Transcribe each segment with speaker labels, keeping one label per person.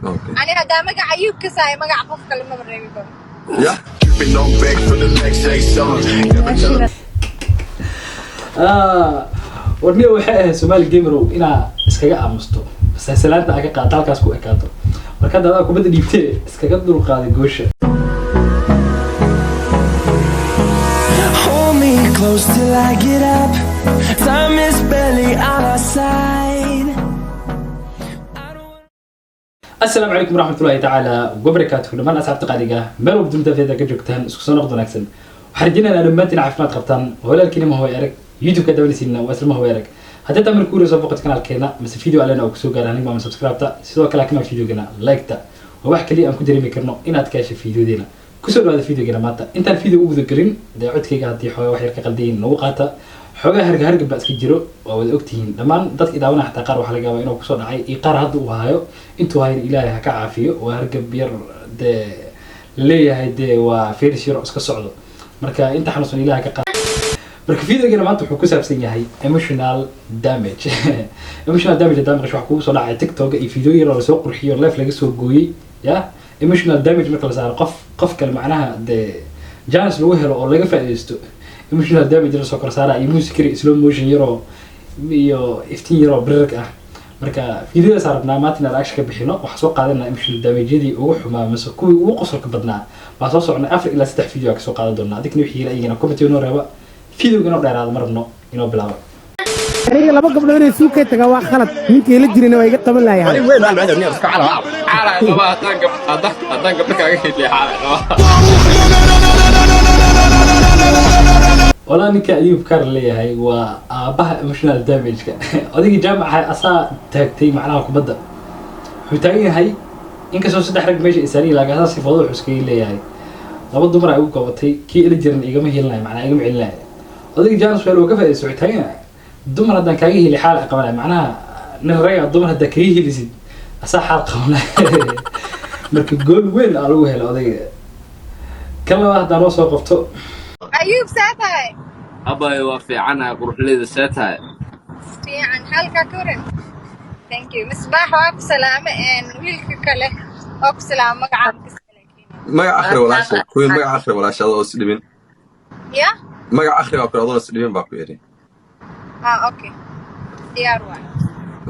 Speaker 1: Okay.
Speaker 2: Ani haddaa magaca Ayuub ka saayo, magaca qof kale maba reebi karo.
Speaker 1: Yeah.
Speaker 3: No back for the next say something. Never tell a
Speaker 4: Warniyo, waxay ahayd Somali Gamerow inaa iskaga aamusto, salaanta aa ka qaata, halkaas ku ekaato. Marka hadda adaa kubadda dhiibtee, iskaga dulqaaday goosha.
Speaker 5: Hold me close till I get up. Time is barely on our side.
Speaker 4: Asalaamu calaykum waraxmatullahi tacaala wabarakaatuhu. Dhammaan asxaabta qaaliga meel walba dunida feeda ka joogtaan, isku soo noqod wanaagsan. Waxaan rajeynaynaa dhammaantiin caafimaad qabtaan. Walaalkiina ma hooy arag, YouTube-ka dawanaysiina waa isla ma hooy arag. Haddii taa marka soo boqod kanaalkeena mise video alena oo kusoo gaara aniga maama subscribe-ta, sidoo kale kama videogana like-ta waa wax kaliya aan ku dareemi karno inaad ka heshay videodeena. Kusoo dhawaada videogeena maanta. Intaan video u guda gelin, dee codkayga haddii xoogaa wax yar ka qaldayin nagu qaata, xoogaa harga hargab baa iska jiro, waa wada ogtihiin dhammaan dadka idaawanaya. Xataa qaar waxaa laga yaabaa inuu kusoo dhacay iyo qaar hadda uu hayo. Intuu hayo Ilaahay ha ka caafiyo. Waa hargab yar dee laleeyahay, dee waa virus yar oo iska socdo. Marka inta xanuunsan Ilaahay ka qaad. Marka videogana maanta wuxuu ku saabsan yahay emotional damage. Emotional damage hadaa maqasho, waxa kugu soo dhacaya TikTok iyo video yar oo lasoo qurxiyo, live laga soo gooyey. Ya emotional damage marka la saaro qof qof kale, macnaha dee chance lagu helo oo laga faa'iidaysto, emotional damage lasoo kor saara iyo music yar, slow motion yaroo iyo iftiin yaroo birirk ah. Marka videodaas aan rabnaa maanta inaan reaction ka bixino. Waxaa soo qaadanaa emotional damage-yadii ugu xumaa mise kuwii ugu qosolka badnaa baa soo socnay. Afar ilaa saddex video aa kasoo qaadan doonaa. Adigna wixii ra'yigana comment inoo reeba. Videoga inoo dheeraado ma rabno, inoo bilaabo.
Speaker 6: Aniga laba gabdho inay suuqay tagaan waa khalad. Ninkii la jirina waa iga qaban lahayaa.
Speaker 7: Xaalay qaba, haddaan gabdho kaaga heliya, xaalay qaba.
Speaker 4: Walaa ninka Ayuub Kar leeyahay waa aabaha emotional damage-ka. Odaygii jaamaca asaa taagtay, macnaha kubadda wuxuu taagan yahay inkastoo saddex rag meesha isaariyi, laakiin asaa sifoodo wuxuu iskaga leeyahay laba dumar ay ugu qabatay, kii ila jiran igama helinayo, macnaha igama celinayo. Odaygii James Well uu ka faa'iidaysto. Wuxuu taagan yahay dumar haddaan kaaga heli xaal ay qabanaya, macnaha nin raga dumar haddaa kaga helisid asaa xaal qabanaya. Marka gool weyn aa lagu helay odayga. Kan labaad haddaan noo soo qabto.
Speaker 2: Ayuub, saa tahay?
Speaker 7: Abayo, waa fiicanahay. Quruxleyda, see tahay?
Speaker 2: Fiican, halkaa ka waran? Thank you. Misbaax, waa ku salaame. Wiilka kale waa ku salaame, magacaa ma.
Speaker 1: Magac akhri, walaasha kuwii. Magac akhri, walaasha, adoo is dhibin.
Speaker 2: Ya?
Speaker 1: Magac akhri baa ku, adoon is dhibin baa ku yidhi.
Speaker 2: Ah, okay, diyaar waay.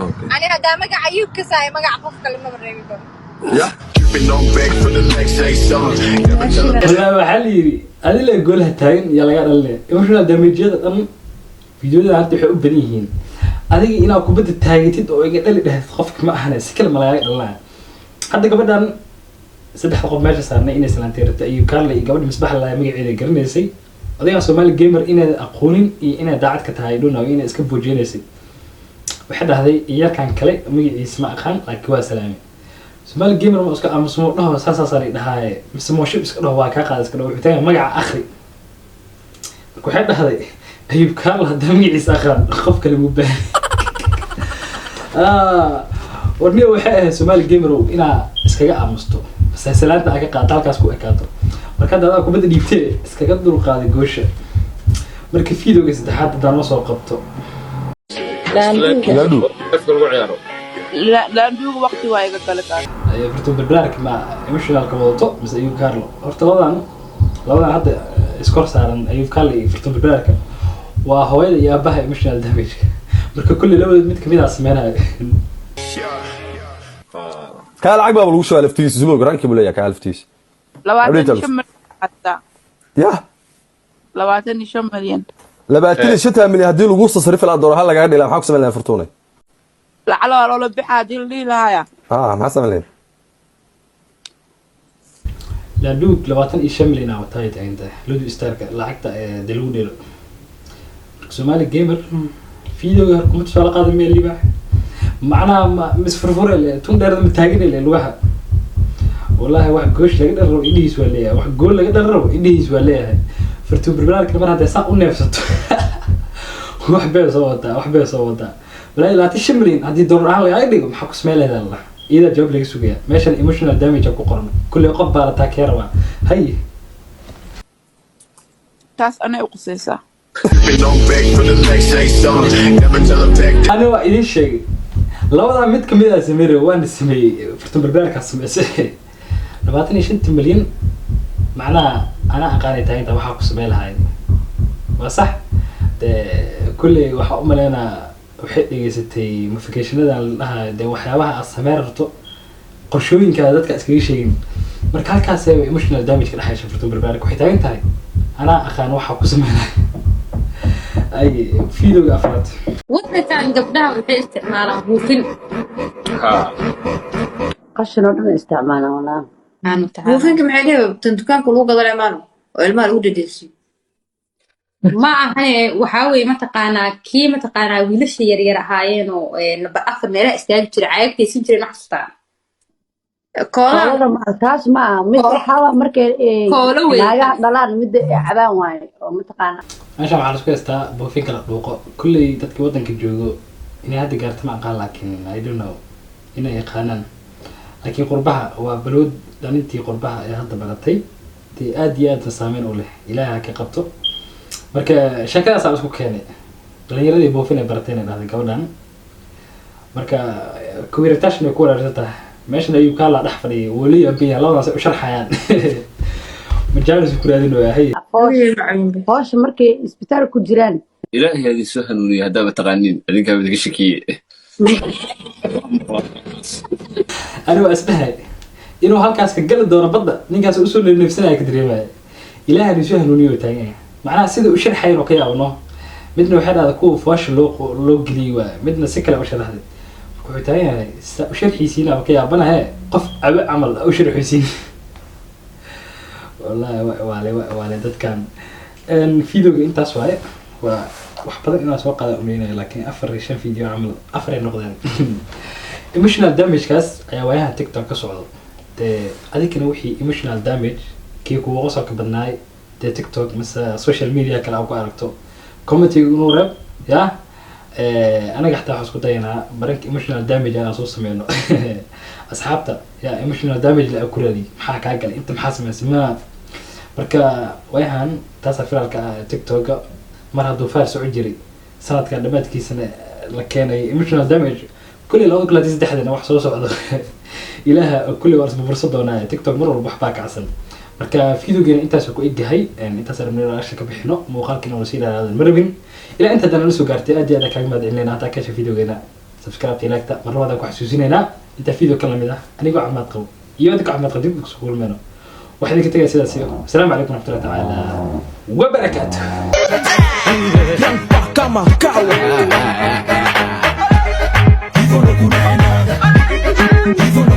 Speaker 1: Okay.
Speaker 2: Ani haddaa magaca Ayuub ka saayo, magaca qof kale maba reebi karo.
Speaker 1: Yeah.
Speaker 3: No back for the next say something. Never tell a
Speaker 4: Walaa waxaa la yidhi adila goolaha taagan yaa laga dhalinaya. Emotional damage-yada dhan videoyada hadda waxay u badan yihiin adiga inaad kubadda taagatid oo iga dhali dhahayd qofka, ma ahane si kale ma lagaga dhalinaya. Hadda gabadhan saddexda qof meesha saarnay inay salaantay rabtay, Ayub Kaarle iyo gabadha Misbax laa magaceeda garanaysay, odagaan Somali Gamer inaad aqoonin iyo inaad daacad ka tahay dhunaw inay iska boojeynaysay. Waxay dhahday yarkan kale magaciisa ma aqaan, laakiin waa salaamay. Somali Gamer ma iska aamusmo dhaho saasaasaa la dhahaaye, mise mooshib iska dhaho, waa kaa qaada iska dhaho. Wuxuu tagay magaca akhri. Marka waxay dhahday Ayub Kaarle haddaa magaciisa aqaan, qof kale muu baahan. Warniyo, waxay ahayd Somali Gamerow inaa iskaga aamusto, salaanta aa ka qaata, halkaas ku ekaato. Marka hadda adaa kubadda dhiibtee, iskaga dulqaaday goosha. Marka videoga saddexaad haddaan noo soo qabto.
Speaker 7: Afka lagu ciyaaro.
Speaker 8: Laanduuga waqti waa iga gala taas.
Speaker 4: Fartuun Balbalaarka ma emotionalka wadato mise Ayub Carlo? Horta labadan hadda iskor saaran, Ayub Carlo iyo Fartuun Balbalaarka, waa hooyada iyo aabaha emotional damage. Marka kulli labadood mid kamid ah sameynayo.
Speaker 9: Kaa lacag baaba lagu shubaa laftigiisa sumoog ranki buu leeyahay kaa laftiisa.
Speaker 8: 25 milyan hataa.
Speaker 9: Yah.
Speaker 8: 25 milyan.
Speaker 9: 25-ta milyan haddii lagu sasrifi lahaa dooro hal lagaga dhila, maxaa ku samayn lahaa, Furtuune?
Speaker 8: Lacala waa loola bixa haddii la dhihi lahaaya.
Speaker 9: Ah, maxaa samayn lahayd?
Speaker 4: Laadhuug 25 milyan aa wataa ay tahay ludu starka lacagta ee dee lagu dheelo. Marka Somali Gamer videoga hor kuma tusaale qaada meel libaax, macnaha ma misfurfure le tun dheerda ma taagan le lugaha. Wallahi wax goosh laga dhal rabo indhihiis waa leeyahay, wax gool laga dhal rabo indhihiis waa leeyahay. Fartuun Balbalaarka mar hadday saa u neefsato, wax bee soo wadaa, wax bee soo wadaa. Walaahi 25 milyan haddii doolar ahaan lagaaga dhigo, maxaa ku samey lahayd? Allah, iyadaa jawaab laga sugaya. Meeshan emotional damage ku qoran, kulley qof baa la taakeer rabaa hay.
Speaker 8: Taas anay u qusaysaa.
Speaker 3: No back for the next say something. Never tell a back
Speaker 4: Ani waa idin sheegay. Labadaa mid kamid ah sameeyay, waana sameeyey. Fartun Barbaarkaa sameysay 25-ta milyan. Macnaha anaa aqaanay tahay inta waxaa ku samey lahayd waa sax. Dee kulley waxaa u maleynaa waxay dhegeysatay motivationadan la dhahayo, dee waxyaabaha aad sameyn rabto, qorshooyinkaada dadka iskaga sheegin. Marka halkaas emotional damage ka dhexaysa. Fartun Barbaarka waxay taagan tahay anaa aqaan waxaa ku sameynaya. Ay, videoga afraad.
Speaker 10: Wadankan gabdhaha waxay isticmaalaan buufin.
Speaker 11: Qashin oo dhan isticmaalaan walaa.
Speaker 10: Subxaana watacaala.
Speaker 12: Buufinka maxay leeyahay? Tan dukaanka lagu gadanayo maano oo ilmaha lagu dhedheelsiyo.
Speaker 10: Ma ahane, waxaa weeye, mataqaanaa, kii, mataqaanaa, wiilasha yaryar ahaayeen oo number 4 meelaha istaagi jiray, caagtaysan jireen, ma xasuustaa?
Speaker 12: Koolaha.
Speaker 11: Koolada ma taas, ma aha mid waxaa waa markay
Speaker 10: Koolo wey.
Speaker 11: Naagaha dhalaan midda ay cabaan waaye oo mataqaana.
Speaker 4: Meeshan waxaa laisku haystaa buufinka la dhuuqo. Kulley dadka waddanka joogo inay hadda gaarto ma aqaan, laakiin I don't know inay yaqaanaan, laakiin qurbaha waa balwad. Dhalintii qurbaha ee hadda baratay dee aad iyo aadna saameyn u leh, Ilaaha ka qabto. Marka sheekadaasaa isku keenay dhalinyaradii buufin ay baratay inay dhahday gabadhan. Marka kuwiritaashan way ku waraarsan tahay. Meeshan ayuu kaa la dhex fadhiyay, wuu la yaaban yahay labadaas ay u sharxayaan, majaalis ku raadin waahay.
Speaker 11: Foosha markay isbitaal ku jiraan.
Speaker 7: Ilaahay adin soo hanuuniya haddaaba taqaaniin, adinkaaba idinka shakiye.
Speaker 4: Anigu isdhahay inuu halkaas ka gali doono badda, ninkaas usoo neefsanaya ka dareemaya. Ilaahay soo hanuuniyo oo taagan yahay. Macnaha sida u sharxayan oo ka yaabno, midna waxay dhahdaa kuwa foosha loo geliyey waay, midna si kale u sharaxday. Marka wuxuu taagan yahay sa u sharxiisiina ka yaabanahe, qof cabe camal u sharxaysiin. Wallahi waale waale dadkan. Videoga intaas waaye. Waa wax badan inaan soo qaada umeynaya, laakiin afar iyo shan video camal, afar ay noqdeen. Emotional damagekaas ayaa waayahan TikTok ka socdo. Dee adinkana wixii emotional damage kii kuwa qosolka badnaay dee TikTok mise social media kale aa ku aragto, commentiga inuu reeb ya. Anaga xataa waxaan isku dayanaa baranka emotional damage inaan soo sameyno. Asxaabta ya emotional damage la ku raadiy, maxaa kaa galay inta, maxaa sameysay ma? Marka waayahan taasaa firaalka ah TikToka. Mar hadduu faar soco jiray, sanadkan dhammaadkiisana la keenay emotional damage. Kulli 2023-dana wax soo socdo Ilaaha kulli waa isburbursan doonaa. TikTok mar walba waxbaa kacsan. Marka videogeena intaas ku egyahay. Intaas rabnay inaan action ka bixino, muuqaalkiina wala sii dheeraadan ma rabin. Ilaa inta haddana la soo gaartay, aad iyo aad kaaga mahad celinayna. Hataa kasha videogeena subscribe, like-ta mar labaad aan ku xasuusinaynaa. Intaa video ka lamid ah, anigoo caafimaad qabo iyo adinka caafimaad qabo dib isku kulmayno, waxaa idinka tegaya sidaas iyo asalaamu calaykum waraxmatullahi tacaala wabarakaatuh.
Speaker 5: Kama kawa. Hivyo ndo kunaenda. Hivyo ndo